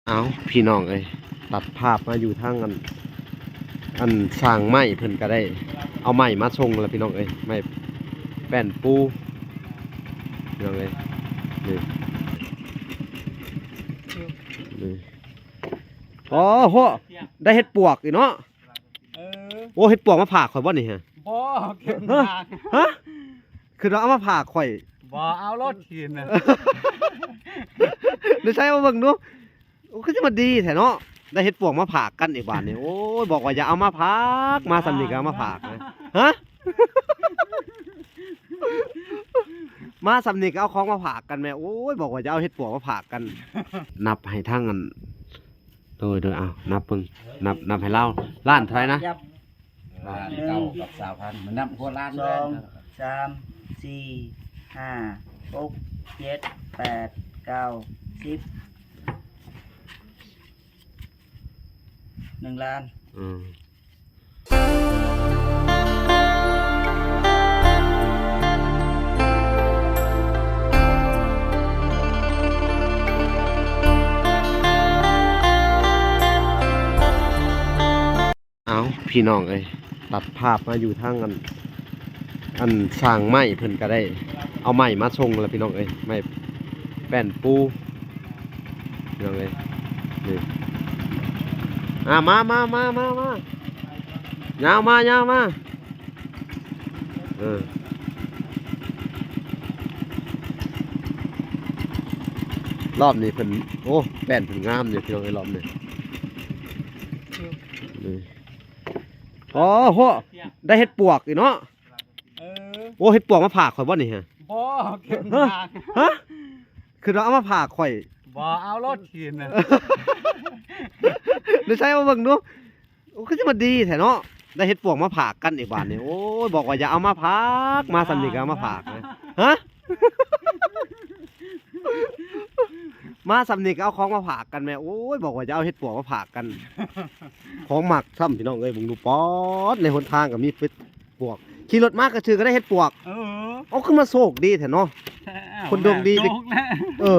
ເອົາ ພີ່ນ້ອງເອີຍ ຕັດພາບມາຢູ່ທາງອັນ ອັນຊ່າງໄມ້ເພິ່ນກະໄດ້ເອົາໄມ້ມາສົ່ງແລ້ວ ພີ່ນ້ອງເອີຍ ໄມ້ແປ້ນປູ ພີ່ນ້ອງເອີຍ ນີ້ ນີ້ ໂອ້ໂຫ ໄດ້ເຫັດປວກອີກເນາະ. ເອີ ໂອ້ ເຫັດປວກມາຝາກຂ້ອຍບໍ່ນີ້ຮະ? ບໍ່ ເກັບ ຮະ? ຮະ? ຄືວ່າເອົາມາຝາກຂ້ອຍ. ບໍ່ ເອົາໂລດຄືນນະ. ໄດ້ໃຊ້ມາເບິ່ງດູ. ໂອ້ ຄືຊິມາດີແທ້ເນາະ ໄດ້ເຫັດປວກມາຝາກກັນອີກບາດນີ້. ໂອ້ຍ ບອກວ່າຢ່າເອົາມາຝາກ ມາສ່ຳນີ້ກະເອົາມາຝາກນະ. ຮະ? ມາສ່ຳນີ້ກະເອົາຂອງມາຝາກກັນແມ້. ໂອ້ຍ ບອກວ່າຢ່າເອົາເຫັດປວກມາຝາກກັນ. ນັບໃຫ້ທາງອັນ ໂດຍ ໂດຍ ເອົາ ນັບເບິ່ງ ນັບ ນັບໃຫ້ລາວ ລ້ານເທົ່າໃດນະ? ລ້ານເກົ້າກັບຊາວພັນ ມັນນັບຫົວລ້ານ ສອງ ສາມ ສີ່ ຫ້າ ຫົກ ເຈັດ ແປດ ເກົ້າ ສິບ ໜຶ່ງລ້ານ. ອືມ ເອົາ ພີ່ນ້ອງເອີຍ ຕັດພາບມາຢູ່ທາງອັນ ອັນຊ່າງໄມ້ເພິ່ນກະໄດ້ເອົາໄມ້ມາສົ່ງແລ້ວ ພີ່ນ້ອງເອີຍ ໄມ້ແປ້ນປູ ພີ່ນ້ອງເອີຍ ນີ້ ອ່າ ມາ ມາ ຍາວມາ ຍາວມາ. ເອີ ລອບນີ້ເພິ່ນ ໂອ້ ແປ້ນເພິ່ນງາມຢູ່ ພີ່ນ້ອງເອີຍ ລອບນີ້ ນີ້ ໂອ້ໂຫ ໄດ້ເຫັດປວກອີກເນາະ. ເອີ ໂອ້ ເຫັດປວກມາຝາກຂ້ອຍບໍ່ນີ້ຮະ? ບໍ່ ເກັບ ຮະ? ຮະ? ຄືວ່າເອົາມາຝາກຂ້ອຍ. ບໍ່ ເອົາໂລດຄືນນະ. ໄດ້ໃຊ້ມາເບິ່ງດູ. ໂອ້ ຄືຊິມາດີແທ້ເນາະ ໄດ້ເຫັດປວກມາຝາກກັນອີກບາດນີ້. ໂອ້ຍ ບອກວ່າຢ່າເອົາມາຝາກ ມາສ່ຳນີ້ກະເອົາມາຝາກນະ. ຮະ? ມາສ່ຳນີ້ກະເອົາຂອງມາຝາກກັນແມ້. ໂອ້ຍ ບອກວ່າຢ່າເອົາເຫັດປວກມາຝາກກັນ. ຂອງມັກຊ້ຳ ພີ່ນ້ອງເອີຍ ເບິ່ງດູ ປອດ ໃນຫົນທາງກະມີເຫັດປວກ ຂີ່ລົດມາກະຖືກະໄດ້ເຫັດປວກ. ເອີ ເອົາ ຄືມາໂຊກດີແທ້ເນາະ. ຄົນດວງດີໄປ ເອີ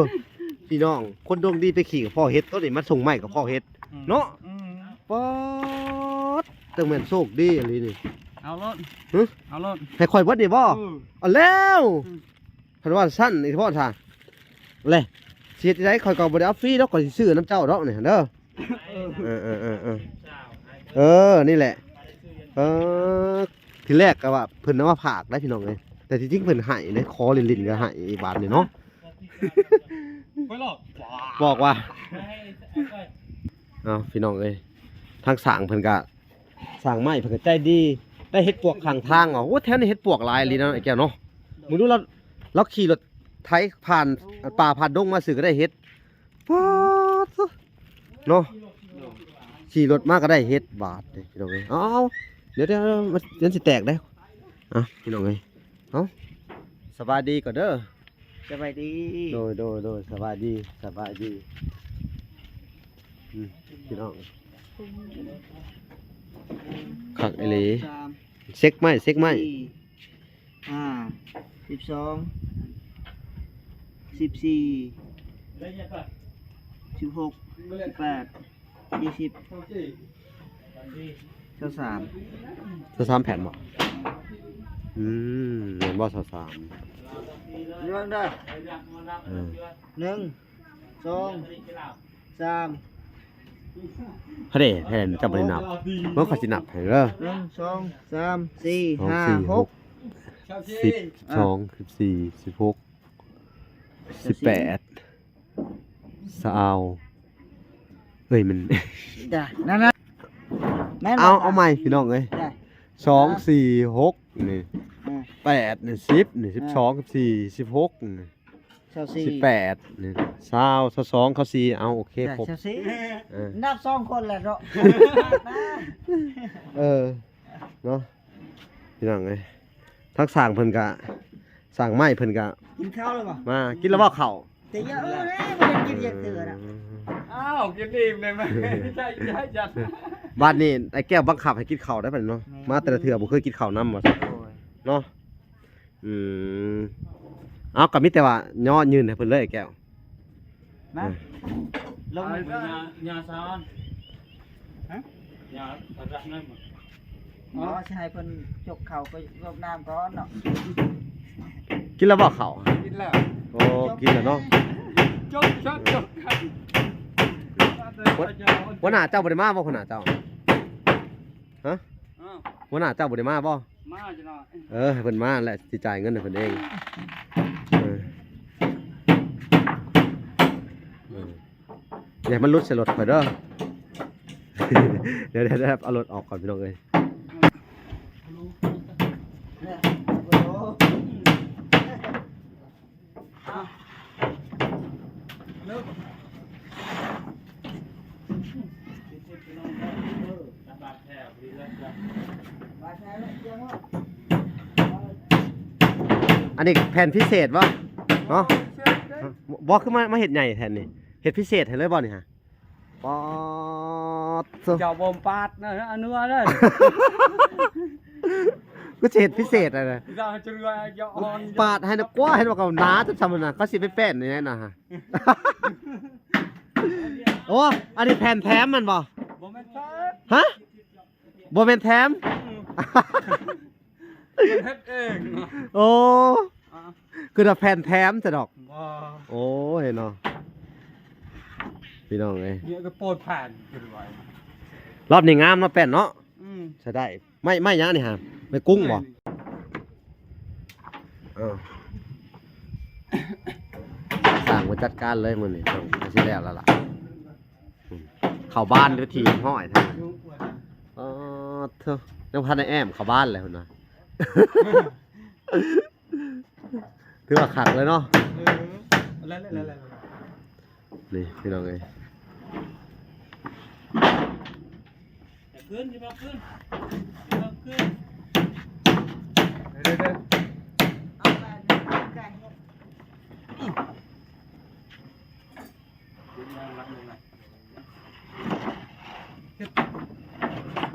ພີ່ນ້ອງ ຄົນດວງດີໄປຂີ່ກະພໍເຫັດ ໂຕນີ້ມາສົ່ງໄມ້ກະພໍເຫັດເນາະ. ອືມ ປອດ ຈັ່ງແມ່ນໂຊກດີອີ່ຫຼີນີ້. ເອົາໂລດ ຫຶ ເອົາໂລດ ໃຫ້ຂ້ອຍເບິດນີ້ບໍ່? ເອີ ເອົາແລ້ວ ອືມ ເພິ່ນວ່າຊັ້ນອີ່ພໍ່ທ່າ ແລະ ຊິເຮັດຈັ່ງໃດ ຂ້ອຍກະບໍ່ໄດ້ເອົາຟຣີດອກ ຂ້ອຍຊິຊື້ນຳເຈົ້າດອກນີ້ເດີ. ເອີ ເອີ ເອີ ເອີ ເອີ ນີ້ແຫຼະ. ເອີ ທີແລກກະວ່າເພິ່ນເອົາມາຝາກໄດ໋ ພີ່ນ້ອງເອີຍ ແຕ່ທີ່ຈິງເພິ່ນໃຫ້ເດ້ ຂໍຫຼິ້ນໆກະໃຫ້ບາດນີ້ເນາະ. ບອກວ່າ ເອົາ ພີ່ນ້ອງເອີຍ ທາງຊ່າງເພິ່ນກະ ຊ່າງໄມ້ເພິ່ນກະໃຈດີ ໄດ້ເຫັດປວກຂ້າງທາງ. ໂອ້ ແຖວນີ້ເຫັດປວກຫຼາຍອີ່ຫຼີເນາະ ໄອ້ແກ້ວເນາະ. ມຶງດູ ລາວ ລາວຂີ່ລົດໄຖຜ່ານປ່າຜ່ານດົງມາຊື່ກະໄດ້ເຫັດ. ປາດໂທ້ ເນາະ ຂີ່ລົດມາກະໄດ້ເຫັດບາດນີ້ ພີ່ນ້ອງເອີຍ. ເອົາ ດຽວ ດຽວ ມັນ ມັນຊິແຕກເດ້. ອ່ະ ພີ່ນ້ອງເອີຍ ເອົາ ສະບາຍດີກ່ອນເດີ. ສະບາຍດີ ໂດຍ ໂດຍ ໂດຍ ສະບາຍດີ ສະບາຍດີ. ອືມ ພີ່ນ້ອງ ຄັກອີ່ຫຼີ ສາມ ເຊັກໄມ້ ເຊັກໄມ້ ສີ່ ຫ້າ ສິບສອງ ສິບສີ່ ສິບຫົກ ສິບແປດ ຊາວສາມ ຊາວສາມແຜ່ນບໍ່? ອືມ ແມ່ນບໍ່ ຊາວສາມ ເບິ່ງເດີ ເອີ ໜຶ່ງ ສອງ ສາມ ເຮົາເດ້ ແຜ່ນເຈົ້າບໍ່ໄດ້ນັບ ເບິ່ງ ຂ້ອຍຊິນັບໃຫ້ເດີ ໜຶ່ງ ສອງ ສາມ ສີ່ ຫ້າ ຫົກ ສິບ ສິບສອງ ສິບສີ່ ສິບຫົກ ສິບແປດ ຊາວ ເອີຍ ມັນ ໄດ້ ນັ້ນນະ ແມ່ນ ເອົາ ເອົາໃໝ່ ພີ່ນ້ອງເອີຍ ໄດ້ ສອງ ສີ່ ຫົກ ນີ້ ອືມ ແປດ ນີ້ ສິບ ນີ້ ສິບສອງ ສິບສີ່ ສິບຫົກ ນີ້ ຊາວສີ່ ສິບແປດ ນີ້ ຊາວ ຊາວສອງ ເຂົ້າສີ່ ເອົາ ໂອເຄ ໄດ້ ຄອບ ຊາວສີ່ ເອີ ນັບສອງຄົນແຫຼະເນາະ ເອີ ເນາະ ພີ່ນ້ອງເອີຍ ທາງຊ່າງເພິ່ນກະ ຊ່າງໄມ້ເພິ່ນກະ ກິນເຂົ້າແລ້ວບໍ່? ມາ ກິນແລ້ວບໍ່ເຂົ້າ? ແຕ່ຢ່າເອີແລ້ວ ບໍ່ໄດ້ກິນຈັກເທື່ອນະ ເອີ ອ້າວ ກິນອີ່ມໄດ້ໄໝ? ໃຊ່ ໃຊ່ ຈັດ ບາດນີ້ໄອ້ແກ້ວບັງຄັບໃຫ້ກິນເຂົ້າໄດ້ບາດນີ້ເນາະ ແມ່ນ ມາແຕ່ລະເທື່ອບໍ່ເຄີຍກິນເຂົ້ານຳວ່າຊັ້ນ ໂດຍ ເນາະ ອືມ ເອົາ ກະມີແຕ່ວ່າຍໍຍື່ນໃຫ້ເພິ່ນເລີຍ ແກ້ວ ມາ ເອີ ລົງ ຍາ ຍາຊາວ ຮະ ຍາ ເອົາ ຊິໃຫ້ເພິ່ນຈົກເຂົ້າໄປລົດນ້ຳກ່ອນເນາະ. ກິນແລ້ວບໍ່ເຂົ້າ? ກິນແລ້ວ. ໂອ້ ກິນແລ້ວເນາະ. ຈົກ ຈົກ ຈົກ ຫົວໜ້າເຈົ້າບໍ່ໄດ້ມາບໍ່ ຫົວໜ້າເຈົ້າ? ຮະ? ອ້າວ ຫົວໜ້າເຈົ້າບໍ່ໄດ້ມາບໍ່? ມາຈະໜ້ອຍ. ເອີ ໃຫ້ເພິ່ນມາແຫຼະ ຊິຈ່າຍເງິນໃຫ້ເພິ່ນເອງ. ເອີ ເອີ ຢ່າໃຫ້ມັນຫຼຸດໃສ່ລົດຂ້ອຍເດີ. ດຽວ ດຽວ ດຽວ ເອົາລົດອອກກ່ອນ ພີ່ນ້ອງເອີຍ. ອັນນີ້ແຜ່ນພິເສດບໍ່ເນາະ? ບໍ່ ຄືມາ ມາເຮັດໃຫຍ່ແຜ່ນນີ້ ເຮັດພິເສດໃຫ້ເລີຍບໍ່ນີ້ຫະ? ປາດໂທ້ ເຈົ້າບໍ່ປາດນະ ອັນນັ້ນເດີ ຄືຊິເຮັດພິເສດຫັ້ນນະ ເຈົ້າຈະເຫຼືອ ເຈົ້າອ່ອນ ປາດໃຫ້ນະກວ່າ ເຫັນວ່າກໍໜາຈັ່ງຊັ້ນນະ ເຂົາຊິໄປແປ້ນນີ້ນະ. ໂອ້ ອັນນີ້ແຜ່ນແຖມແມ່ນບໍ່? ບໍ່ແມ່ນແຖມ. ຮະ? ບໍ່ແມ່ນແຖມ? ອືມ ເຮັດເອງ. ໂອ້ ອ່າ ຄືວ່າແຜ່ນແຖມຊະດອກ. ບໍ່ ໂອ້ຍເນາະ ພີ່ນ້ອງເອີຍ ດຽວກໍໂປດຜ່ານຂຶ້ນໄວ້. ລອບນີ້ງາມເນາະ ແປ້ນເນາະ. ອືມ ໃຊ້ໄດ້. ໄມ້ ໄມ້ຫຍັງນີ້ຫະ? ໄມ້ກຸ້ງບໍ່? ເອີ ຊ່າງມາຈັດການເລີຍມື້ນີ້ ຕ້ອງຊິແລ້ວແລ້ວລະ. ອືມ ເຂົ້າບ້ານເດີ ທີ່ຮຽບຮ້ອຍແທ້. ອໍ ໂທ້ ຍັງບໍ່ທັນໄດ້ແອ້ມເຂົ້າບ້ານເລີຍພຸ້ນນະ. ຖືວ່າຄັກເລີຍເນາະ. ເອີ ແລ້ວໆໆໆ ນີ້ພີ່ນ້ອງເອີຍ ຢ່າຂຶ້ນ ຢ່າເອົາຂຶ້ນ ຢ່າເອົາຂຶ້ນ ເດີໆ ເອົາໄປ ໄກ ຂຶ້ນມາຫຼັງໜຶ່ງນະ.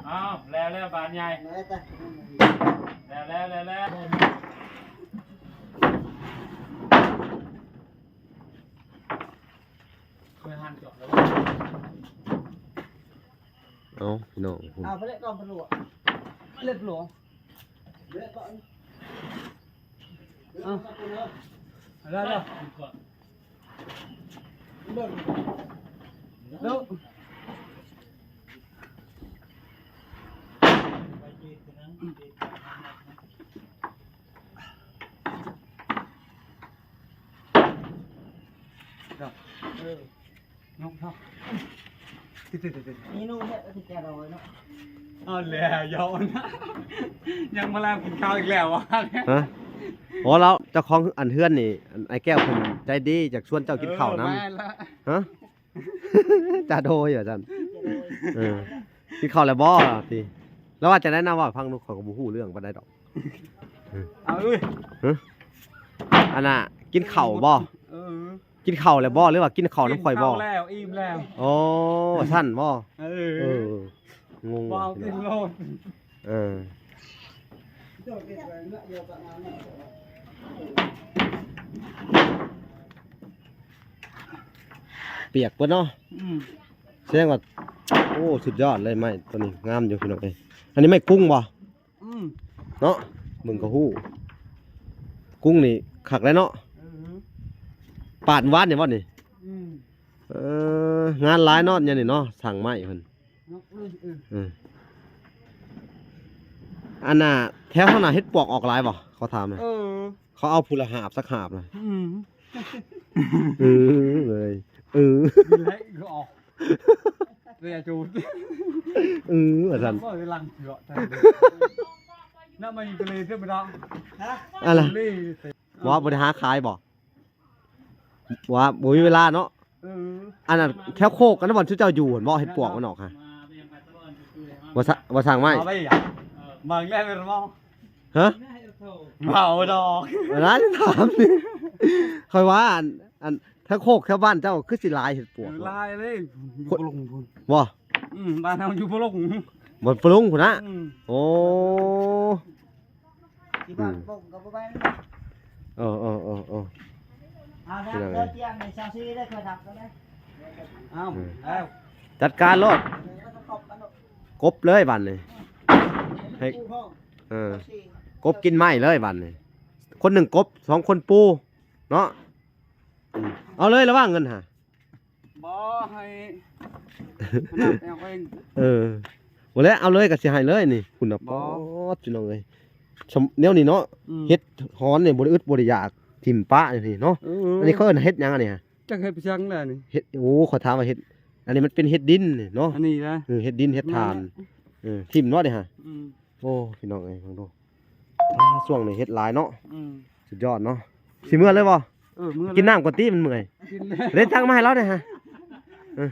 ອ້າວ ແລ້ວ ແລ້ວ ບານໃຫຍ່ ແລ້ວ ແລ້ວ ແລ້ວ ແລ້ວ ເອົາ ພີ່ນ້ອງ ເອົາໄປເລີຍກ່ອນ ເລັບຫຼວງ ເລັບຫຼວງ. ເອົາ ເອົາ ເອົາ ເອົາ ເອີ ຍົກເນາະ ຕິດໆໆໆ ນີ້ໜູເຮັດຄືແກເອົາໄວ້ເນາະ. ເອົາແລ້ວ ຢອກນະ ຍັງມາລາມກິນເຂົ້າອີກແລ້ວວະ. ຮະ? ອໍ ລາວເຈົ້າຂອງອັນເຮືອນນີ້ ອັນອ້າຍແກ້ວເພິ່ນໃຈດີ ຢາກຊວນເຈົ້າກິນເຂົ້ານຳ. ເອີ ແມ່ນລະ. ຮະ? ຈາໂດຍວ່າຊັ້ນ. ເອີ ກິນເຂົ້າແລ້ວບໍ່ ຕິ? ລາວວ່າຈັ່ງໃດນະ? ເວົ້າໃຫ້ຟັງດູ ຂ້ອຍກໍບໍ່ຮູ້ເລື່ອງປານໃດດອກ. ເອົາເອີຍ ຮະ? ອັນນ່າ ກິນເຂົ້າບໍ່? ເອີ ກິນເຂົ້າແລ້ວບໍ່ ຫຼືວ່າກິນເຂົ້ານຳຂ້ອຍບໍ່? ກິນເຂົ້າແລ້ວ ອີ່ມແລ້ວ. ໂອ້ ວ່າຊັ້ນບໍ່? ເອີ ເອີ ງົງ ບໍ່ເອົາກິນໂລດ. ເອີ ປຽກເບິດເນາະ. ອືມ ແສດງວ່າ ໂອ້ ສຸດຍອດເລີຍ ໄມ້ຕົວນີ້ງາມຢູ່ພີ່ນ້ອງເອີຍ. ອັນນີ້ໄມ້ກຸ້ງບໍ່? ອືມ ເນາະ ເບິ່ງກໍຮູ້ ກຸ້ງນີ້ຄັກແລ້ວເນາະ. ເອີ ປາດວານນີ້ບໍ່ນີ້? ອືມ ເອີ ງານຫຼາຍເນາະ ຍາມນີ້ເນາະ ຊ່າງໄມ້ເພິ່ນ. ເອີ ເອີ ເອີ ອັນນ່າ ແຖວເຮົານ່າເຫັດປວກອອກຫຼາຍບໍ່? ຂໍຖາມໜ່ອຍ. ເອີ ເຂົາເອົາຜູ້ລະຫາບສັກຫາບນະ. ອືມ ເອີ ເອີ ເອີ ເອີ ວ່າຊັ້ນ. ອັນນ່າ ບໍ່ໄດ້ຫາຂາຍບໍ່? ວ່າບໍ່ມີເວລາເນາະ. ເອີ ອັນນັ້ນແຖວໂຄກ ອັນນັ້ນບ່ອນຊຸມເຈົ້າຢູ່ຫັ້ນບໍ່? ເຫັດປວກມັນອອກຫະ? ບໍ່ສະ ບໍ່ສ້າງໄມ້ ເອົາໄວ້ຫຍັງ? ບາງແລ້ວແມ່ນບໍ່? ຮະ? ເວົ້າດອກ ອັນນັ້ນຖາມນີ້ ຂ້ອຍວ່າ ອັນ ອັນ ແຖວໂຄກແຖວບ້ານເຈົ້າຄືຊິຫຼາຍເຫັດປວກ. ເອີ ຫຼາຍເລີຍ ຢູ່ໂພລົງພຸ້ນ. ບໍ່? ອືມ ບ້ານເຮົາຢູ່ໂພລົງ ບ່ອນໂພລົງພຸ້ນນະ. ອືມ ໂອ້ ທີ່ບ້ານ ອືມ ປົງກໍບໍ່ໄປ. ເອີ ເອີ ເອີ ເອີ ເອົານະ ເດີ ຕຽງໃຫ້ຊາວສີ່ເດີ ຂ້ອຍທັບກໍໄດ້. ເອົາ ເອີ ເອົາ ຈັດການໂລດ ກົບເລີຍບາດນີ້ ໃຫ້ ເອີ ກົບກິນໄມ້ເລີຍບາດນີ້ ຄົນໜຶ່ງກົບ ສອງຄົນປູເນາະ. ອືມ ເອົາເລີຍລະຫວ່າງເງິນຫາ ບໍ່ ໃຫ້ ເອົາເອງ ເອີ ບໍ່ແລ້ວ ເອົາເລີຍກໍຊິໃຫ້ເລີຍນີ້ ພຸ້ນນະ ບໍ່ ປອດ ພີ່ນ້ອງເອີຍ ຊຳ ແນວນີ້ເນາະ ອືມ ເຮັດຮອນນີ້ບໍ່ໄດ້ອຶດບໍ່ໄດ້ຢາກ ຖິ້ມປະຢູ່ນີ້ເນາະ ເອີ ອັນນີ້ເຂົາເອີ້ນເຮັດຫຍັງອັນນີ້ຫະ? ຈັກເຮັດໄປຈັ່ງແລ້ວນີ້ ເຮັດ ໂອ້ ຂ້ອຍຖາມວ່າເຮັດ ອັນນີ້ມັນເປັນເຮັດດິນນີ້ເນາະ ອັນນີ້ນະ ເອີ ເຮັດດິນເຮັດຖ່ານ ເອີ ຖິ້ມເນາະນີ້ຫະ ອືມ ໂອ້ ພີ່ນ້ອງເອີຍ ເບິ່ງດູ ອາ ຊ່ວງນີ້ເຮັດຫຼາຍເນາະ ອືມ ສຸດຍອດເນາະ ຊິເມືອເລີຍບໍ່? ເອີ ເມືອ ກິນນ້ຳກ່ອນຕິ ມັນເມື່ອຍ ເດ້ ຕັກນ້ຳມາໃຫ້ລາວແດ່ຫະ ເອີ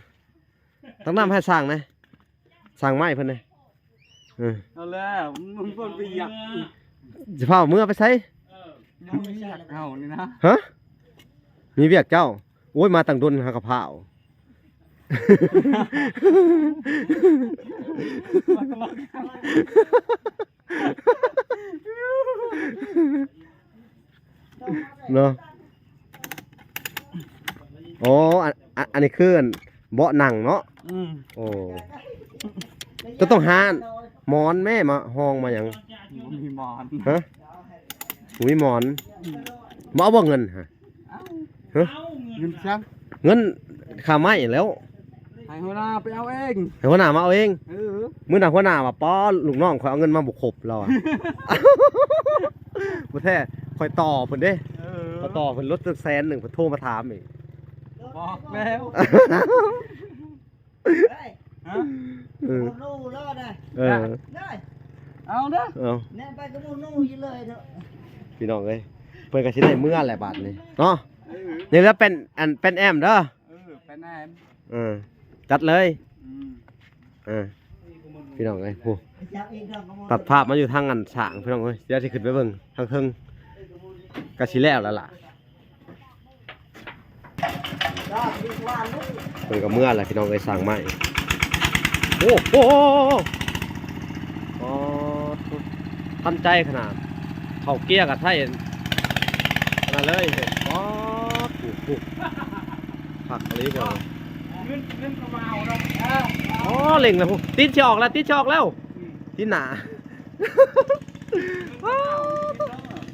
ຕັກນ້ຳໃຫ້ຊ່າງແດ່ ຊ່າງໄມ້ເພິ່ນແດ່ ເອີ ເອົາແລ້ວ ມັນເພິ່ນໄປຢາກ ຊິພາເມືອໄປໃສ? ຍັງມີວຽກເຮົານີ້ນະ ຮະ? ມີວຽກເຈົ້າ? ໂອ້ຍ ມາຕັ້ງດົນຫາກະພ້າວ ເນາະ ອໍ ອັນ ອັນ ອັນນີ້ຄືອັນເບາະນັ່ງເນາະ ອືມ ໂອ້ ເຈົ້າຕ້ອງຫາໝອນແມ້ ມາຮອງມາຫຍັງ ບໍ່ມີໝອນ ຮະ ບໍ່ມີໝອນ ອືມ ບໍ່ເອົາບໍ່ເງິນຫະ? ຮະ ເງິນຫຍັງ? ເງິນຄ່າໄມ້ແລ້ວ ໃຫ້ຫົວໜ້າໄປເອົາເອງ ໃຫ້ຫົວໜ້າມາເອົາເອງ ເອີ ມື້ນັ້ນຫົວໜ້າວ່າ ປ້າ ລູກນ້ອງຂ້ອຍເອົາເງິນມາບໍ່ຄົບ ລາວວ່າ ບໍ່ແທ້ ຂ້ອຍຕໍ່ເພິ່ນເດ້ ເອີ ຂ້ອຍຕໍ່ເພິ່ນລົດຈັກແສນໜຶ່ງ ເພິ່ນໂທມາຖາມອີກ ບອກແລ້ວ ຮະ ເອີ ເອີ ເອົາເດີ ເອົາ ແນມໄປກໍບໍ່ຮູ້ຢູ່ເລີຍເນາະ ພີ່ນ້ອງເອີຍ ເພິ່ນກໍຊິໄດ້ເມືອແຫຼະບາດນີ້ເນາະ ເອີ ນີ້ລະເປັນອັນເປັນແອມເດີ ເອີ ເປັນແອມ ເອີ ຈັດເລີຍ ອືມ ເອີ ພີ່ນ້ອງເອີຍ ໂຫ ຕັດພາບມາຢູ່ທາງອັນສ້າງ ພີ່ນ້ອງເອີຍ ດຽວຊິຂຶ້ນໄປເບິ່ງທາງເທິງ ກໍຊິແລ້ວແລ້ວລະ ເພິ່ນກໍເມືອແລ້ວພີ່ນ້ອງເອີຍ ສ້າງໄມ້ ໂອ້ ໂອ້ ໂອ້ ອໍ ທັນໃຈຂະໜາດ ເຂົ້າເກຍກໍໃຊ້ຂະໜາດເລີຍ ອໍ ໂອ້ ໂອ້ ຄັກອີ່ຫຼີ ເງິນ ເງິນກໍບໍ່ເອົາເນາະ ອໍ ເລັ່ງແລ້ວ ຕິດຊິອອກແລ້ວ ຕິດຊິອອກແລ້ວ ອືມ ຕິດໜ້າ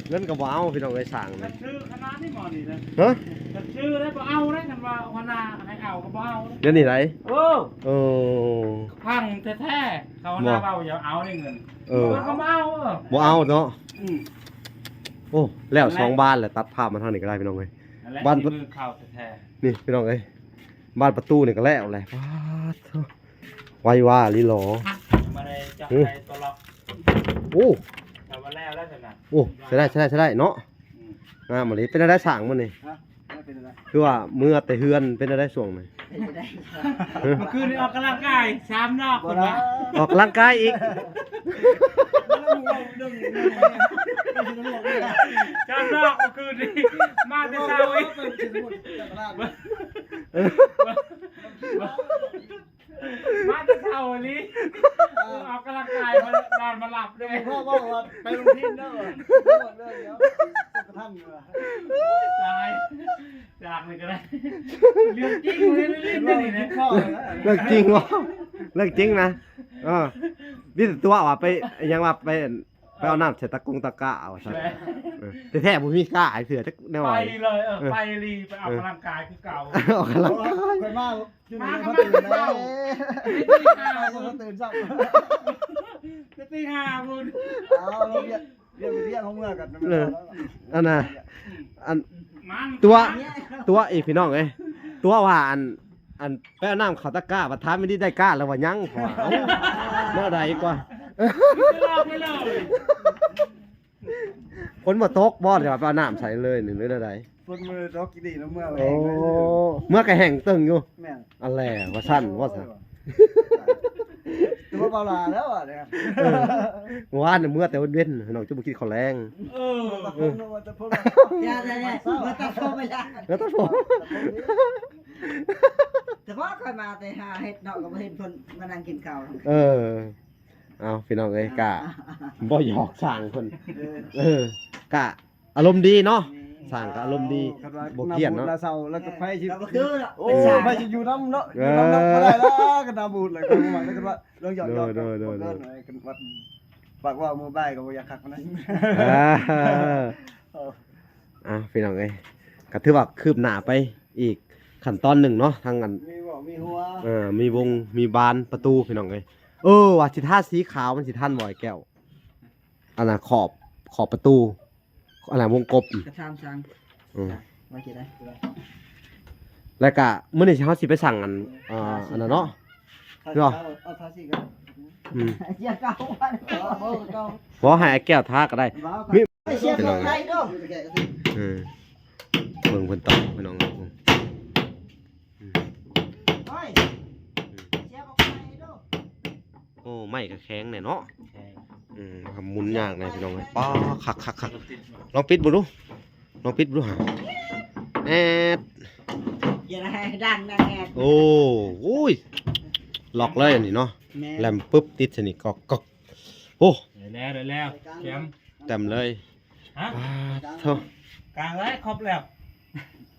ເງິນກໍບໍ່ເອົາ ພີ່ນ້ອງເອີຍ ສ້າງ ຄັນຊື່ຂະໜາດນີ້ໝໍນີ້ນະ ຮະ ຄັນຊື່ໄດ້ບໍ່ເອົາໄດ້ ຄັນວ່າຫົວໜ້າໃຫ້ເອົາກໍບໍ່ເອົາ ດຽວນີ້ໃດ ໂອ້ ເອີ ພັງແທ້ໆ ເຂົາໜ້າເວົ້າຢ່າເອົາເດ້ເງິນ ເອີ ເພິ່ນກໍບໍ່ເອົາ ເອີ ບໍ່ເອົາເນາະ ອືມ ໂອ້ ແລ້ວສອງບ້ານແລ້ວ ຕັດພາບມາທາງນີ້ກໍໄດ້ ພີ່ນ້ອງເອີຍ ບ້ານ ເຂົາແທ້ໆ ນີ້ ພີ່ນ້ອງເອີຍ ບານປະຕູນີ້ກໍແລ້ວແຫຼະ ປາດໂທ້ ໄວວາອີ່ຫຼີຫຼໍ ມາໄດ້ຈັບໃສ່ຕົວລັອກ ໂອ້ ແຕ່ວ່າແລ້ວແລ້ວຊັ້ນນະ ໂອ້ ໃຊ້ໄດ້ ໃຊ້ໄດ້ ໃຊ້ໄດ້ເນາະ ອືມ ງາມອີ່ຫຼີ ເປັນແນວໃດຊ່າງມື້ນີ້ ຮະ ເປັນຈັ່ງໃດ ຄືວ່າເມືອແຕ່ເຮືອນ ເປັນແນວໃດຊ່ວງນີ້ ເປັນຈັ່ງໃດ ຮະ ເມື່ອຄືນນີ້ອອກກຳລັງກາຍ ສາມຮອບ ບໍ່ໄດ້ ອອກກຳລັງກາຍອີກ ສາມຮອບເມື່ອຄືນນີ້ ມາແຕ່ເຊົ້າອີກ ມາແຕ່ເຊົ້າອີ່ຫຼີ ເອີ ອອກກຳລັງກາຍ ມານອນມາຫຼັບເດ້ ເພາະວ່າໄປໂຮງຮຽນເດີ ເລີຍເນາະ ກະທັນຢູ່ວ່າ ຕາຍ ຈາກນີ້ກໍໄດ້ ເລື່ອງຈິງເລີຍ ເລື່ອງຈິງເນາະ ເລື່ອງຈິງເນາະ ເລື່ອງຈິງນະ ເອີ ມີແຕ່ຕົວະວ່າໄປ ຫຍັງວ່າໄປ ໄປເອົານ້ຳໃສ່ຕະກົງຕະກ້າວ່າຊັ້ນ ເອີ ແທ້ໆບໍ່ມີກ້າໃຫ້ເທື່ອຈັກແນວ ໄປເລີຍ ເອີ ເອີ ໄປລີ ໄປອອກກຳລັງກາຍຄືເກົ່າ ອອກກຳລັງກາຍ ຂ້ອຍມາ ມາກໍມາຄືເກົ່າ ຕື່ນເຊົ້າ ແຕ່ຕີຫ້າພຸ້ນ ເອົາ ລຽກ ລຽກ ລຽກເຮົາເມືອກັນ ເອີ ອັນນ່າ ອັນ ຕົວະ ຕົວະອີກ ພີ່ນ້ອງເອີຍ ຕົວະວ່າ ອັນ ອັນ ໄປເອົານ້ຳເຂົ້າຕະກ້າ ບັດຖາມແມ່ນໄດ້ກ້າແລ້ວວ່າຍັງ ເຂົາວ່າ ເອົ້າ ແນວໃດກວ່າ ຄືລອກໄປເລີຍ ຝົນບໍ່ຕົກບໍ່ ແຕ່ວ່າໄປເອົານ້ຳໃສ່ເລີຍນີ້ ຫຼືແນວໃດ? ຝົນບໍ່ໄດ້ຕົກ ກິນດີເນາະ ເມືອກໍແຫ້ງເລີຍ ໂອ້ ເມືອກໍແຫ້ງເຕີງຢູ່ ແມ່ນ ອັນແຫຼວ່າຊັ້ນ ວ່າຊັ້ນ ຕົວະເບົາຫຼ້າແລ້ວ ເອີ ມື້ວານເມືອແຕ່ເວັນໆ ນ້ອງຈະບໍ່ກິນເຂົ້າແລງ ເອີ ເອີ ຢ່າແທ້ໆ ເມືອຕັດຜົມໄປລະ ເມືອຕັດຜົມ ແຕ່ວ່າຂ້ອຍມາແຕ່ຫາເຫັດເນາະ ກໍບໍ່ເຫັນເພິ່ນມານັ່ງກິນເຂົ້າ ເອີ ເອົາ ພີ່ນ້ອງເອີຍ ກະບໍ່ຢອກຊ່າງເພິ່ນ ເອີ ເອີ ກະອາລົມດີເນາະ ແມ່ນ ຊ່າງກໍອາລົມດີ ຄັນວ່າ ບໍ່ກຽດເນາະ ນ້ຳບູດລາວເຊົາ ແລ້ວກໍໃຜຊິ ໂອ້ ໃຜຊິຢູ່ນຳເນາະ ເອີ ຢູ່ນຳເນາະ ບໍ່ໄດ້ລະ ຄັນນ້ຳບູດລະ ຄັນວ່າ ໂດຍ ໂດຍ ໂດຍ ໂດຍ ຄັນວ່າ ປາກເວົ້າມື້ບ່າຍກໍບໍ່ຢາກຄັກປານໃດ ອ່າ ເອີ ອ່ະ ພີ່ນ້ອງເອີຍ ກໍຖືວ່າຄືບໜ້າໄປອີກຂັ້ນຕອນໜຶ່ງເນາະ ທາງອັນ ມີເວົ້າມີຫົວ ເອີ ມີວົງ ມີບານປະຕູ ພີ່ນ້ອງເອີຍ ເອີ ວ່າຊິທາສີຂາວ ມັນຊິທັນບໍ່ ໄອ້ແກ້ວ? ອັນນ່າຂອບ ຂອບປະຕູ ອັນນ່າວົງກົບ ກະຖາງສັງ ອືມ ວ່າຊິໄດ້ ແລ້ວກະມື້ນີ້ເຮົາຊິໄປສັ່ງອັນ ອ່າ ອັນນັ້ນເນາະ ເນາະ ເອົາ ເອົາທາສີກັນ ອືມ ເສຍເກົ່າ ບໍ່ ໃຫ້ອ້າຍແກ້ວທາກໍໄດ້ ມີ ເສຍເກົ່າໄດ້ເນາະ ເອີ ເບິ່ງເພິ່ນຕອກ ພີ່ນ້ອງ ອືມ ໂອ້ຍ ເສຍເຂົ້າໄປເນາະ ໂອ້ ໄມ້ກໍແຂງແດ່ເນາະ ແຂງ ອືມ ໝູນຍາກແດ່ພີ່ນ້ອງເອີຍ ປ້າ ຄັກໆໆ ລອງປິດເບິ່ງດູ ລອງປິດເບິ່ງດູຫາ ແອດ ຢ່າໃຫ້ດັງນະແອດ ໂອ້ ໂອ້ຍ ລັອກເລີຍອັນນີ້ເນາະ ແມ່ນ ແຫຼມປຶບ ຕິດໃສ່ນີ້ ກອກໆ ໂອ້ ໄດ້ແລ້ວ ໄດ້ແລ້ວ ແຈມ ເຕັມເລີຍ ຮະ ປາດໂທ້ ກາງເລີຍ ຄົບແລ້ວ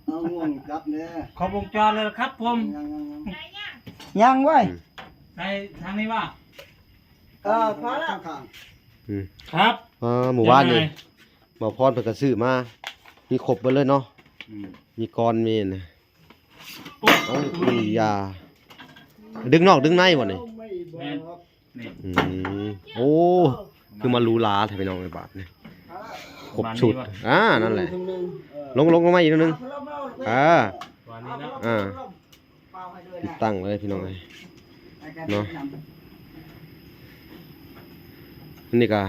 ເອົາງວງກັບແດ່ ຄົບວົງຈອນເລີຍຄັບຜົມ ຍັງໆໆ ຍັງເວີຍ ອືມ ໃສ່ທາງນີ້ວ່າ ເອີ ພໍແລ້ວ ຂ້າງໆ ອືມ ຄັບ ອ່າ ມື້ວານນີ້ ເຈົ້ານາຍ ບ່າວພອນເພິ່ນກໍຊື້ມາ ມີຄົບເບິດເລີຍເນາະ ອືມ ມີກອນ ມີນະ ໂອ້ຍ ໂອ້ຍ ອຸຍຢາ ດຶງນອກດຶງໃນບໍ່ນີ້ ແມ່ນ ນີ້ ອືມ ໂອ້ ຄືມາຫຼູຫຼາແທ້ພີ່ນ້ອງເອີຍ ບາດນີ້ ຄົບຊຸດ ປະມານນີ້ບໍ່ ອ່າ ນັ້ນແຫຼະ ລົງ ລົງ ລົງມາອີກໜ້ອຍໜຶ່ງ ອ່າ ປະມານນີ້ເນາະ ອ່າ ຕິດຕັ້ງເລີຍພີ່ນ້ອງເອີຍເນາະ ອັນນີ້ກະ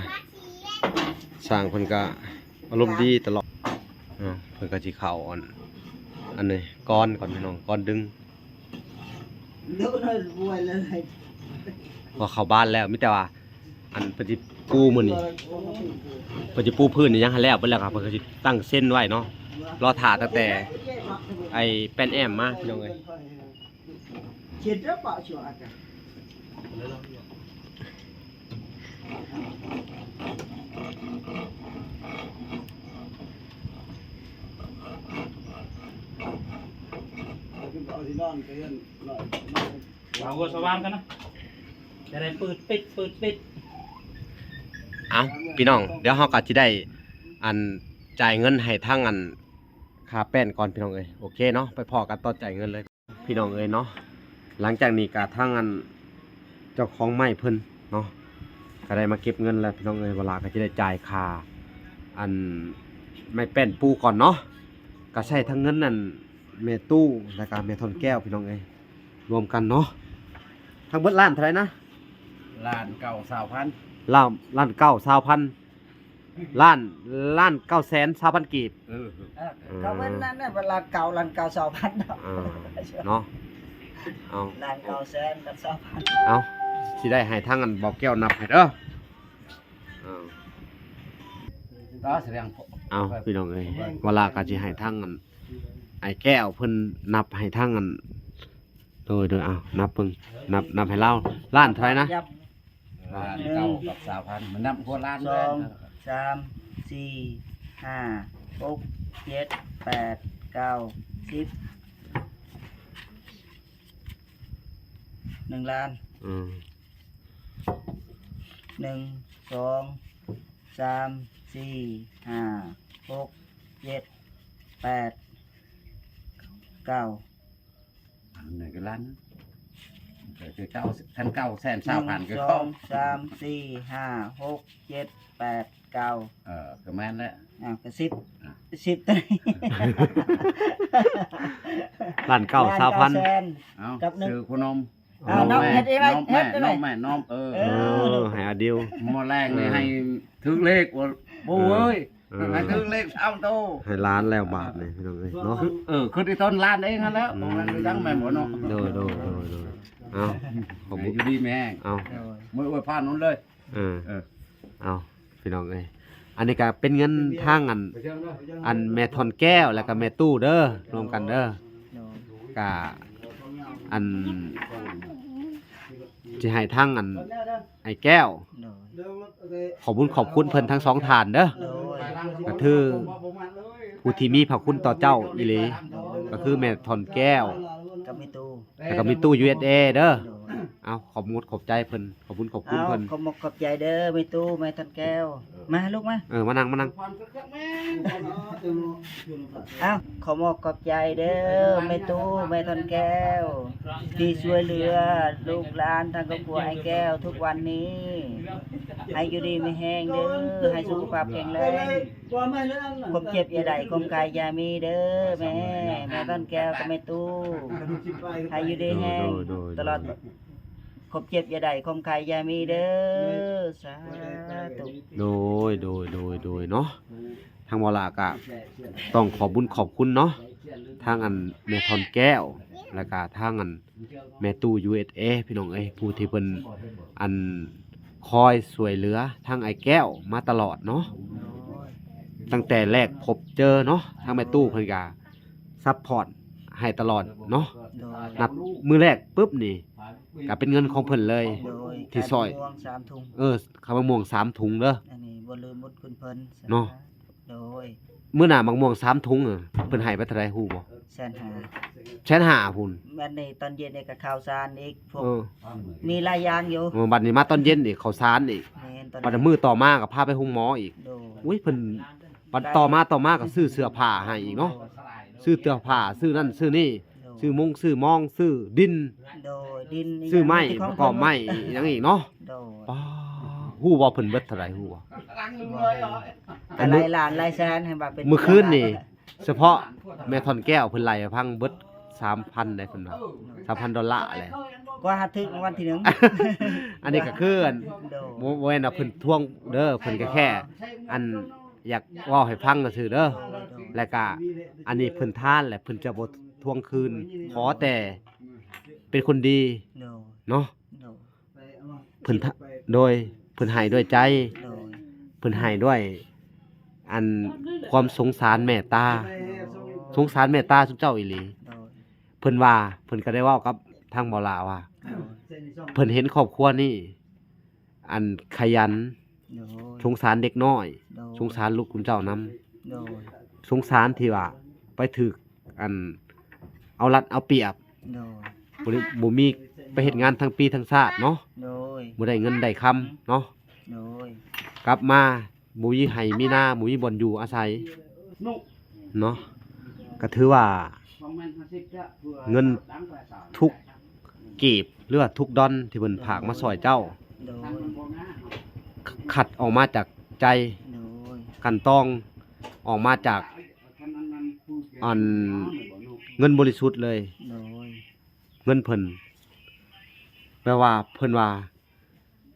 ຊ່າງເພິ່ນກະອາລົມດີຕະຫຼອດເນາະ ເພິ່ນກະຊິເຂົ້າອັນ ອັນນີ້ກ່ອນ ກ່ອນພີ່ນ້ອງ ກ່ອນດຶງ ເນາະ ບໍ່ໄດ້ລະ ພໍເຂົ້າບ້ານແລ້ວ ມີແຕ່ວ່າ ອັນເພິ່ນຊິປູມື້ນີ້ ເພິ່ນຊິປູພື້ນອີ່ຫຍັງໃຫ້ແລ້ວເບິດແລ້ວ ເພິ່ນກໍຊິຕັ້ງເຊັນໄວ້ເນາະ ລໍຖ້າຕັ້ງແຕ່ໄອ້ແປ້ນແອ້ມມາ ພີ່ນ້ອງເອີຍ ເອົາຫົວສະຫວ່າງກັນນະ ຈະໄດ້ປືດປິດ ປືດປິດ ເອົ້າ ພີ່ນ້ອງ ດຽວເຮົາກໍຊິໄດ້ ອັນ ຈ່າຍເງິນໃຫ້ທາງ ອັນ ຄ່າແປ້ນກ່ອນ ພີ່ນ້ອງເອີຍ ໂອເຄເນາະ ໄປພໍ້ກັນຕອນຈ່າຍເງິນເລີຍ ພີ່ນ້ອງເອີຍເນາະ ຫຼັງຈາກນີ້ກໍທາງ ອັນ ເຈົ້າຂອງໄມ້ເພິ່ນເນາະ ກໍໄດ້ມາເກັບເງິນແລ້ວ ພີ່ນ້ອງເອີຍ ວາລາກໍຊິໄດ້ຈ່າຍຄ່າ ອັນ ໄມ້ແປ້ນປູກ່ອນເນາະ ກໍໃຊ້ທັງເງິນ ອັນ ແມ່ຕູ້ ແລ້ວກໍແມ່ທ່ອນແກ້ວ ພີ່ນ້ອງເອີຍ ລວມກັນເນາະ ທັງເບິດລ້ານເທົ່າໃດນະ? ລ້ານເກົ້າຊາວພັນ ລ້ານ ລ້ານເກົ້າຊາວພັນ ລ້ານ ລ້ານເກົ້າແສນຊາວພັນກີບ ເອີ ເອີ ເອີ ກໍເປັນນັ້ນແຫຼະ ລ້ານເກົ້າ ລ້ານເກົ້າຊາວພັນເນາະ ອ່າ ເນາະ ເອົາ ລ້ານເກົ້າແສນກັບຊາວພັນ ເອົາ ຊິໄດ້ໃຫ້ທາງ ອັນ ບໍ່ແກ້ວນັບໃຫ້ເດີ ເອົາ ກໍສະແດງ ເອົາ ພີ່ນ້ອງເອີຍ ວາລາກໍຊິໃຫ້ທາງ ອັນ ອ້າຍແກ້ວເພິ່ນນັບໃຫ້ທາງ ອັນ ໂດຍ ໂດຍ ເອົາ ນັບເບິ່ງ ນັບ ນັບໃຫ້ລາວ ລ້ານເທົ່າໃດນະ? ລ້ານເກົ້າກັບຊາວພັນ ມັນນັບຫົວລ້ານ ສອງ ສາມ ສີ່ ຫ້າ ຫົກ ເຈັດ ແປດ ເກົ້າ ສິບ ໜຶ່ງລ້ານ ອືມ ໜຶ່ງ ສອງ ສາມ ສີ່ ຫ້າ ຫົກ ເຈັດ ແປດ ເກົ້າ ອັນນັ້ນກໍລ້ານ ກໍຄືເກົ້າ ຄັນເກົ້າແສນຊາວພັນກໍ ໜຶ່ງ ສອງ ສາມ ສີ່ ຫ້າ ຫົກ ເຈັດ ແປດ ເກົ້າ ເອີ ກໍແມ່ນແຫຼະ ອ່າ ກໍສິບ ອ່າ ສິບ ລ້ານເກົ້າ ຊາວພັນ ລ້ານເກົ້າແສນ ເອົ້າ ກັບໜຶ່ງ ຊື້ຂະໜົມ ເອົາ ນ້ອງແມ່ ນ້ອງເຮັດເອງ ນ້ອງແມ່ ເຮັດເອງ ນ້ອງແມ່ ນ້ອງ ເອີ ເອີ ເອີ ໃຫ້ອາດິວ ມື້ແລງນີ້ ເອີ ໃຫ້ຖືກເລກ ໂອ້ຍ ເອີ ໃຫ້ຖືກເລກສາມໂຕ ໃຫ້ລ້ານແລ້ວບາດນີ້ ພີ່ນ້ອງເອີຍເນາະ ເອີ ຄືທີ່ຕົ້ນລ້ານເອງຫັ້ນແຫຼະ ອືມ ບໍ່ແມ່ນຫຍັງແມ່ນບໍ່ເນາະ ໂດຍ ໂດຍ ໂດຍ ໂດຍ ເອົາ ໃຫ້ຢູ່ດີມີແຮງ ເອົາ ໂດຍ ມື້ອວຍພອນນັ້ນເລີຍ ເອີ ເອີ ເອົາ ພີ່ນ້ອງເອີຍ ອັນນີ້ກໍເປັນເງິນທາງ ອັນ ອັນແມ່ທ່ອນແກ້ວ ແລ້ວກໍແມ່ຕູ້ເດີ ລວມກັນເດີ ໂດຍ ກະ ອັນ ຊິໃຫ້ທາງ ອັນ ອ້າຍແກ້ວ ໂດຍ ຂອບບຸນຂອບຄຸນເພິ່ນທັງສອງທ່ານເດີ ໂດຍ ກະຖື ຜູ້ທີ່ມີພະຄຸນຕໍ່ເຈົ້າອີ່ຫຼີ ກໍຄືແມ່ທ່ອນແກ້ວ ກັບແມ່ຕູ້ ແລ້ວກໍແມ່ຕູ້ ຢູເອັສເອ ເດີ. ໂດຍ ເອົາ ຂອບມຸກຂອບໃຈເພິ່ນ ຂອບຄຸນຂອບຄຸນເພິ່ນ. ເອົາ ຂອບມຸກຂອບໃຈເດີ ແມ່ຕູ້ ແມ່ທ່ອນແກ້ວ ມາລູກມາ. ເອີ ມານັ່ງ ມານັ່ງ. ເອົາ ຂໍຂອບມຸກຂອບໃຈເດີ ແມ່ຕູ້ ແມ່ທ່ອນແກ້ວ ທີ່ຊ່ວຍເຫຼືອລູກຫຼານທາງຄອບຄົວອ້າຍແກ້ວທຸກວັນນີ້ ໃຫ້ຢູ່ດີມີແຮງເດີ ໃຫ້ສຸຂະພາບແຂງແຮງ ຄວາມເຈັບຢ່າໄດ້ ຄວາມໄຂ້ຢ່າມີເດີແມ່ ແມ່ທ່ອນແກ້ວກັບແມ່ຕູ້ ໃຫ້ຢູ່ດີແຮງ ໂດຍ ໂດຍ ໂດຍ ຕະຫຼອດ ຄວາມເຈັບຢ່າໄດ້ ຄວາມໄຂ້ຢ່າມີເດີ ສາທຸ. ໂດຍ ໂດຍ ໂດຍ ໂດຍເນາະ ທາງໝໍຫຼ້າກະຕ້ອງຂອບບຸນຂອບຄຸນເນາະ ທາງອັນແມ່ທ່ອນແກ້ວ ແລ້ວກະທາງອັນ ແມ່ຕູ້ ຢູເອັສເອ ພີ່ນ້ອງເອີຍ ຜູ້ທີ່ເພິ່ນອັນຄອຍຊ່ວຍເຫຼືອທາງອ້າຍແກ້ວມາຕະຫຼອດເນາະ ຕັ້ງແຕ່ແລກພົບເຈີເນາະ ທາງແມ່ຕູ້ເພິ່ນກະຊັບພອດໃຫ້ຕະຫຼອດເນາະ ໂດຍ ນັບມື້ແລກປຶບນີ້ກະເປັນເງິນຂອງເພິ່ນເລີຍ ໂດຍ ທີ່ຊ່ອຍ ຂາຍໝາກມ່ວງສາມຖົງ ເອີ ຂາຍໝາກມ່ວງສາມຖົງເດີ ອັນນີ້ບໍ່ລືມບຸນຄຸນເພິ່ນ ເນາະ. ໂດຍ ມື້ໜ້າໝາກມ່ວງສາມຖົງ ເອີ ເພິ່ນໃຫ້ໄປເທົ່າໃດຮູ້ບໍ່? ແສນຫ້າ ແສນຫ້າພຸ້ນ. ບັດນີ້ຕອນເຢັນນີ້ກໍເຂົ້າສານອີກ ພວກ ເອີ ມີຫຼາຍຢ່າງຢູ່. ເອີ ບັດນີ້ມາຕອນເຢັນອີກ ເຂົ້າສານອີກ. ແມ່ນ ຕອນ ບັດມື້ຕໍ່ມາກໍພາໄປໂຮງໝໍອີກ. ໂດຍ ອຸ້ຍ ເພິ່ນ ບັດຕໍ່ມາ ຕໍ່ມາກໍຊື້ເສື້ອຜ້າໃຫ້ອີກເນາະ. ໂດຍ ຊື້ເສື້ອຜ້າ ຊື້ນັ້ນຊື້ນີ້ ໂດຍ ຊື້ມຸ້ງຊື້ມອງ ຊື້ດິນ ໂດຍ ດິນ ຊື້ໄມ້ ປະກອບໄມ້ ອີ່ຫຍັງອີກເນາະ. ໂດຍ ປ້າ ຮູ້ບໍ່ເພິ່ນເບິດເທົ່າໃດ ຮູ້ບໍ່? ອັນ ຫຼາຍລ້ານຫຼາຍແສນ ໃຫ້ວ່າເປັນ ມື້ຄືນນີ້ ສະເພາະແມ່ທ່ອນແກ້ວເພິ່ນໄລ່ໃຫ້ຟັງເບິດສາມພັນໄດ໋ ເພິ່ນວ່າສາມພັນດອນລາແຫຼະ ກວ່າຫາຖືກລາງວັນທີໜຶ່ງ. ອັນນີ້ກໍຄືອັນ ໂດຍ ບໍ່ ບໍ່ແມ່ນວ່າເພິ່ນທວງເດີ ເພິ່ນກໍແຄ່ອັນ ຢາກເວົ້າໃຫ້ຟັງຊື່ໆເດີ. ໂດຍ ໂດຍ ແລ້ວກະອັນນີ້ເພິ່ນທານແຫຼະ ເພິ່ນຈະບໍ່ທວງຄືນ ຂໍແຕ່ເປັນຄົນດີ ໂດຍ ເນາະ. ໂດຍ ເພິ່ນ ໂດຍ ເພິ່ນໃຫ້ດ້ວຍໃຈ ໂດຍ ເພິ່ນໃຫ້ດ້ວຍອັນຄວາມສົງສານເມດຕາ ໂດຍ ສົງສານເມດຕາຊຸມເຈົ້າອີ່ຫຼີ. ໂດຍ ເພິ່ນວ່າ ເພິ່ນກໍໄດ້ເວົ້າກັບທາງໝໍຫຼ້າວ່າ ໂດຍ ເພິ່ນເຫັນຄອບຄົວນີ້ອັນຂະຫຍັນ ໂດຍ ສົງສານເດັກນ້ອຍ ໂດຍ ສົງສານລູກຄຸນເຈົ້ານຳ ໂດຍ ສົງສານທີ່ວ່າໄປຖືກອັນເອົາລັດເອົາປຽບ ໂດຍ ບໍ່ໄດ້ ບໍ່ມີໄປເຮັດງານທັງປີທັງຊາດເນາະ ໂດຍ ບໍ່ໄດ້ເງິນໄດ້ຄຳເນາະ ໂດຍ ກັບມາບໍ່ມີໄຮ່ມີນາ ບໍ່ມີບ່ອນຢູ່ອາໄສເນາະ ກໍຖືວ່າເງິນທຸກກີບ ຫຼືວ່າທຸກດອນທີ່ເພິ່ນຝາກມາຊ່ອຍເຈົ້າ ໂດຍ ຄັດອອກມາຈາກໃຈ ໂດຍ ກັ່ນຕອງອອກມາຈາກ ອັນເງິນບໍລິສຸດເລີຍ ໂດຍ ເງິນເພິ່ນ ແປວ່າເພິ່ນວ່າ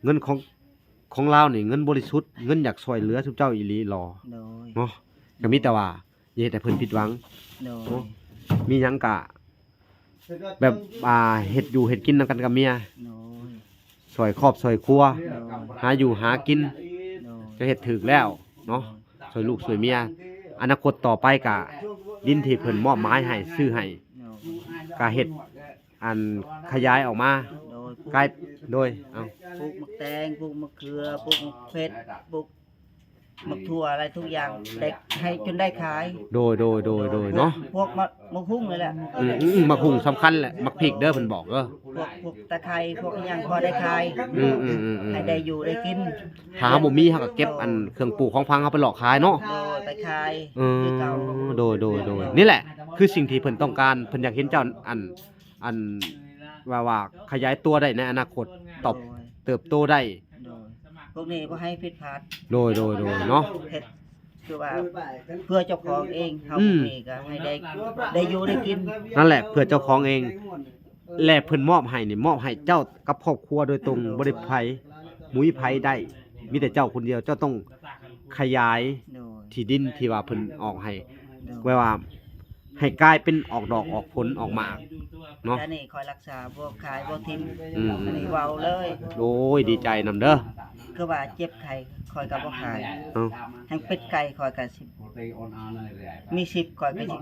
ເງິນຂອງ ຂອງລາວນີ້ເງິນບໍລິສຸດ ເງິນຢາກຊ່ວຍເຫຼືອຊຸມເຈົ້າອີ່ຫຼີຫຼໍ ໂດຍ ເນາະ ກໍມີແຕ່ວ່າຢ່າເຮັດໃຫ້ເພິ່ນຜິດຫວັງ ໂດຍ ເນາະ ມີຫຍັງກະແບບ ອ່າ ເຮັດຢູ່ເຮັດກິນນຳກັນກັບເມຍ ໂດຍ ຊ່ອຍຄອບຊ່ອຍຄົວ ໂດຍ ຫາຢູ່ຫາກິນ ໂດຍ ຈະເຮັດຖືກແລ້ວເນາະ ໂດຍ ຊ່ວຍລູກຊ່ວຍເມຍ ອະນາຄົດຕໍ່ໄປກະດິນທີ່ເພິ່ນມອບໝາຍໃຫ້ ໂດຍ ຊື້ໃຫ້ ໂດຍ ກະເຮັດອັນຂະຫຍາຍອອກມາ ໂດຍ ກາຍ ໂດຍ ເອົາ ປູກໝາກແຕງ ປູກໝາກເຂືອ ປູກໝາກເຜັດ ປູກ ໝາກຖົ່ວອະໄລທຸກຢ່າງ ໄດ້ໃຫ້ຈົນໄດ້ຂາຍ ໂດຍ ໂດຍ ໂດຍ ໂດຍເນາະ ພວກໝາກ ໝາກຫຸ່ງນີ້ແຫຼະ ອືມ ໝາກຫຸ່ງສຳຄັນແຫຼະ ໝາກພິກເດີເພິ່ນບອກເດີ ພວກ ພວກຕະໄຄ ພວກອີ່ຫຍັງພໍໄດ້ຂາຍ ອືມ ອືມ ອືມ ອືມ ໃຫ້ໄດ້ຢູ່ໄດ້ກິນ ຖ້າເຮົາບໍ່ມີເຮົາກໍເກັບອັນເຄື່ອງປູຂອງຝັງເຮົາໄປຫຼອກຂາຍເນາະ ໂດຍ ໄປຂາຍ ເອີ ຄືເກົ່າ ໂດຍ ໂດຍ ໂດຍ ນີ້ແຫຼະ ຄືສິ່ງທີ່ເພິ່ນຕ້ອງການ ເພິ່ນຢາກເຫັນເຈົ້າອັນ ອັນ ວ່າ ວ່າຂະຫຍາຍຕົວໄດ້ໃນອະນາຄົດ ຕອບ ໂດຍ ເຕີບໂຕໄດ້ ໂດຍ ພວກນີ້ບໍ່ໃຫ້ຜິດພາດ ໂດຍ ໂດຍ ໂດຍເນາະ ເຮັດຄືວ່າເພື່ອເຈົ້າຂອງເອງ ເຮົາ ອືມ ບໍ່ມີກໍໃຫ້ໄດ້ ໄດ້ຢູ່ໄດ້ກິນ ນັ້ນແຫຼະ ເພື່ອເຈົ້າຂອງເອງ ແລະເພິ່ນມອບໃຫ້ນີ້ ມອບໃຫ້ເຈົ້າກັບຄອບຄົວໂດຍຕົງ ໂດຍ ບໍ່ໄດ້ໃຜ ບໍ່ມີໃຜໄດ້ ມີແຕ່ເຈົ້າຄົນດຽວ ເຈົ້າຕ້ອງຂະຫຍາຍ ໂດຍ ທີ່ດິນທີ່ວ່າເພິ່ນອອກໃຫ້ ໂດຍ ແປວ່າ ໃຫ້ກາຍເປັນອອກດອກອອກຜົນອອກໝາກເນາະ ແຕ່ນີ້ຂ້ອຍລັກສາບໍ່ຂາຍບໍ່ຖິ້ມ ອືມ ອັນນີ້ເວົ້າເລີຍ ໂອ້ຍ ດີໃຈນຳເດີ ຄືວ່າເຈັບໄຂ້ຂ້ອຍກໍບໍ່ຂາຍ ເອົ້າ ທັງເປັດໄກ່ຂ້ອຍກໍຊິມີສິບ ຂ້ອຍກໍຊິ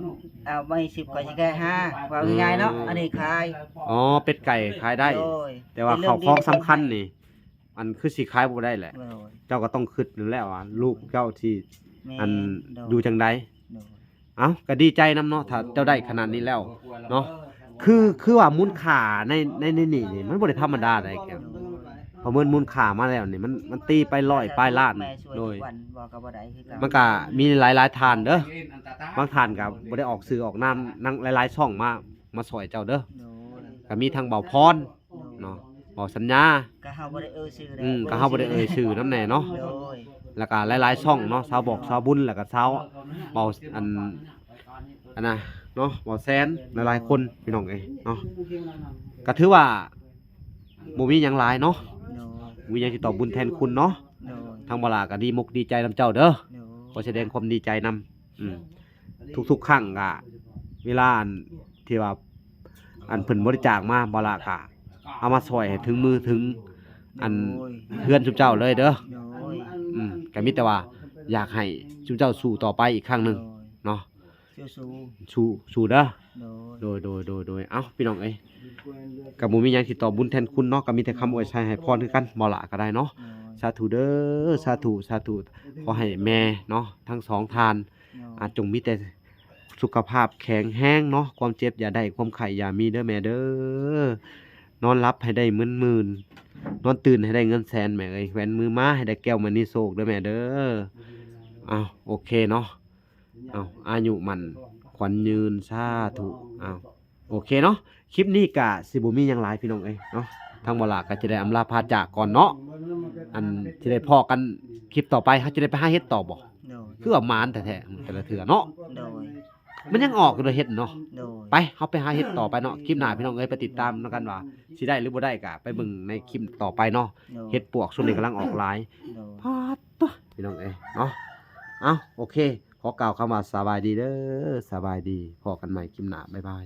ເອົາ ມີສິບ ຂ້ອຍຊິຂາຍຫ້າ ເວົ້າງ່າຍໆເນາະ ອືມ ອັນນີ້ຂາຍ ອໍ ເປັດໄກ່ຂາຍໄດ້ ໂດຍ ແຕ່ວ່າເປັນເລື່ອງດີ ເຂົ້າຂອງສຳຄັນນີ້ ອັນຄືຊິຂາຍບໍ່ໄດ້ແຫຼະ ໂດຍ ເຈົ້າກໍຕ້ອງຄິດນັ້ນແຫຼະວ່າລູກເຈົ້າທີ່ ແມ່ນ ອັນ ໂດຍ ຢູ່ຈັ່ງໃດ ໂດຍ ເອົ້າ ກໍດີໃຈນຳເນາະ ຖ້າເຈົ້າໄດ້ຂະໜາດນີ້ແລ້ວເນາະ. ຄື ຄືວ່າມູນຄ່າໃນ ໃນ ໃນນີ້ນີ້ ມັນບໍ່ໄດ້ທຳມະດາໃດແກ້ວ. ປະເມີນມູນຄ່າມາແລ້ວນີ້ ມັນ ມັນຕີໄປຮ້ອຍປາຍລ້ານ. ແມ່ຊ່ວຍ ໂດຍ ທຸກວັນບໍ່ກໍບໍ່ໄດ້ຄືເກົ່າ. ມັນກໍມີຫຼາຍໆທ່ານເດີ້ ບາງທ່ານກໍບໍ່ໄດ້ອອກຊື່ອອກນາມ ນຳຫຼາຍໆຊ່ອງມາ ມາຊ່ອຍເຈົ້າເດີ້. ໂດຍ ກໍມີທັງເບົາພອນ ໂດຍ ເນາະ ເບົາສັນຍາ ກໍເຮົາບໍ່ໄດ້ເອີ່ຍຊື່ ອືມ ເນາະ ກໍເຮົາບໍ່ໄດ້ເອີ່ຍຊື່ນຳແດ່ເນາະ. ໂດຍ ແລ້ວກໍຫຼາຍໆຊ່ອງເນາະ ຊາວບອກ ຊາວບຸນ ແລ້ວກໍຊາວເບົາ ອັນ ອັນນະເນາະ ເບົາແຊນ ຫຼາຍໆຄົນ ພີ່ນ້ອງເອີຍເນາະ. ກໍຖືວ່າບໍ່ມີຫຍັງຫຼາຍເນາະ ໂດຍ ບໍ່ມີຫຍັງຊິຕອບບຸນແທນຄຸນເນາະ. ໂດຍ ທາງບໍ່ຫຼ້າກໍດີມົກດີໃຈນຳເຈົ້າເດີ້ ໂດຍ ຂໍສະແດງຄວາມດີໃຈນຳ. ອືມ ທຸກໆຄັ້ງກະເວລາອັນທີ່ວ່າ ອັນເພິ່ນບໍລິຈາກມາ ບໍ່ຫຼ້າກະເອົາມາຊ່ອຍໃຫ້ເຖິງມືເຖິງອັນ ໂດຍ ເຮືອນຊຸມເຈົ້າເລີຍເດີ້. ໂດຍ ອືມ ກະມີແຕ່ວ່າຢາກໃຫ້ຊຸມເຈົ້າສູ້ຕໍ່ໄປອີກຄັ້ງໜຶ່ງ ໂດຍ ເນາະ. ສູ້ໆ ສູ້ ສູ້ເດີ້. ໂດຍ ໂດຍ ໂດຍ ໂດຍ ໂດຍ ເອົ້າ ພີ່ນ້ອງເອີຍ ກໍບໍ່ມີຫຍັງຊິຕອບບຸນແທນຄຸນເນາະ ກໍມີແຕ່ຄຳອວຍໄຊໃຫ້ພອນຄືກັນ ບໍ່ຫຼ້າກໍໄດ້ເນາະ. ໂດຍ ສາທຸເດີ້ ສາທຸ ສາທຸ ຂໍໃຫ້ແມ່ເນາະ ທັງສອງທ່ານ ໂດຍ ອາ ຈົ່ງມີແຕ່ສຸຂະພາບແຂງແຮງເນາະ ຄວາມເຈັບຢ່າໄດ້ ຄວາມໄຂ້ຢ່າມີເດີ້ແມ່ເດີ້. ນອນຫຼັບໃຫ້ໄດ້ເງິນໝື່ນ ນອນຕື່ນໃຫ້ໄດ້ເງິນແສນແມ່ເອີຍ ແຫວນມືມາໃຫ້ໄດ້ແກ້ວມະນີໂຊກເດີ້ແມ່ເດີ້. ເອົ້າ ໂອເຄເນາະ. ເອົາ ອາຍຸໝັ້ນຂວັນຍືນ ສາທຸ. ເອົາ ໂອເຄເນາະ ຄລິບນີ້ກະຊິບໍ່ມີຫຍັງຫຼາຍພີ່ນ້ອງເອີຍເນາະ ທາງບໍ່ຫຼ້າກະຈະໄດ້ອຳລາພາຈາກກ່ອນເນາະ. ອັນ ຊິໄດ້ພໍ້ກັນຄລິບຕໍ່ໄປ ເຮົາຈະໄດ້ໄປຫາເຫັດຕໍ່ບໍ່? ໂດຍ ຄືວ່າໝານແທ້ໆແຕ່ລະເທື່ອເນາະ. ໂດຍ ມັນຍັງອອກຢູ່ເດ້ເຫັດເນາະ. ໂດຍ ໄປ ເຮົາໄປຫາເຫັດຕໍ່ໄປເນາະ. ຄລິບໜ້າພີ່ນ້ອງເອີຍ ໄປຕິດຕາມນຳກັນວ່າຊິໄດ້ຫຼືບໍ່ໄດ້ ກະໄປເບິ່ງໃນຄລິບຕໍ່ໄປເນາະ. ໂດຍ ເຫັດປວກຊ່ວງນີ້ກຳລັງອອກຫຼາຍ. ໂດຍ ປາດໂທ້ ພີ່ນ້ອງເອີຍເນາະ. ເອົ້າ ໂອເຄ ຂໍກ່າວຄຳວ່າສະບາຍດີເດີ້ ສະບາຍດີ ພໍ້ກັນໃໝ່ຄລິບໜ້າ ບາຍບາຍ.